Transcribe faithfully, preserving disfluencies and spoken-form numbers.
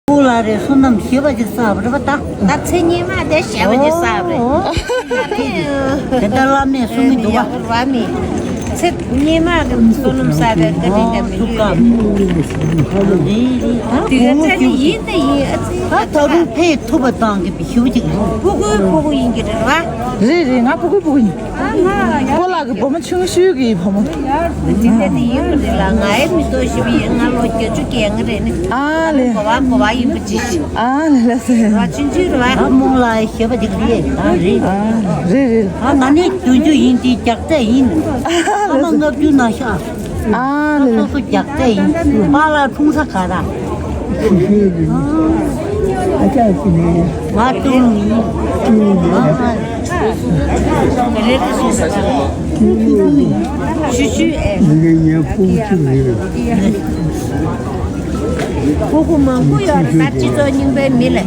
སྐུ་ལ་རེ་བསོད་ནམས་ཞེས་པ་ཅིག་བསགས་པ་རེད་པ་ད། ད་ཚེ་སྔོན་མ་དེ་ཞེས་པ་ཅིག་བསགས་རེད། ཨོ། དེ་ལྟར་བླ་མས་གསུང་གི་འདུག་པ། ཡག་པོ་རེད་པ་མི། ཚེ་སྔོན་མ་གི་བསོད་ནམས་བསགས་པའི་བཀའ་དྲིན་དང་མི་འདུག་གམ། རེད་རེད། ད་དེ་ག་ཚེ་ནི་ཡིན་དེ་ཡིན་ཨ་ཙི། ད་ད་རུང་ཕེབས་ཐུབ་པ་བཏང་གི་ཞུ་ཅིག་རེད། ཕྲུ་གུའི་ཕྲུ་གུ་ཡིན་གྱི་རེད་པ། རེད་རེད། ང་ཕྲུ་གུའི་ཕྲུ་གུ་ཡིན། ཨ་ང་ཡ། ཀོ་ལགས་ཀྱི་བུ་མོ་ཆུང་ཤོས་ཀྱི་བུ་མོ། དེ་འདྲ་དེ་ཡིན་པ་རེད་ལ། ང་ཡི་མི་ཏོག་ཞིག་ཡིན། ང་ལོ་བརྒྱད་ཅུ་གྱ་ལྔ་རེད་ནི། ཨ་ལེ། གོ་བ་གོ་བ་ཡིན་པ་ཅི་ཞིག་ཨ་ལེ་ལེ་ཟེར། ར་ཆུང་ཆུང་རེད་པ། ཨ་རྨོངས་ལ་ཞེས་པ་ཅིག་རེད། ཨ་རེད། ཨ་རེད་རེད། ཨ་ང་ནི་བདུན་ཅུ་ཡིན། དེ་རྒྱག་རྩེ་ཡིན། ཨ་མ་ལྔ་བཅུ་ན་ཤག་ཨ་ལེ། སོ་སོ་རྒྱག་རྩེ་ཡིན། པཱ་ལགས་འཁྲུངས་ས་ག་རེ། ཨ་ཅག་ཅི་ནས། ང་ཏུང་ཡིན། ཨ་ཨ། ཞུ་ཞུ་ཨེ། ངས་ངའི་ཕྲུ་གུ་གཅིག་རེད། ཕྲུ་གུ་མང་པོ་ཡོད་རེད་ད། སྤྱི་ཚོགས་རྙིང་པའི་མི་ལ།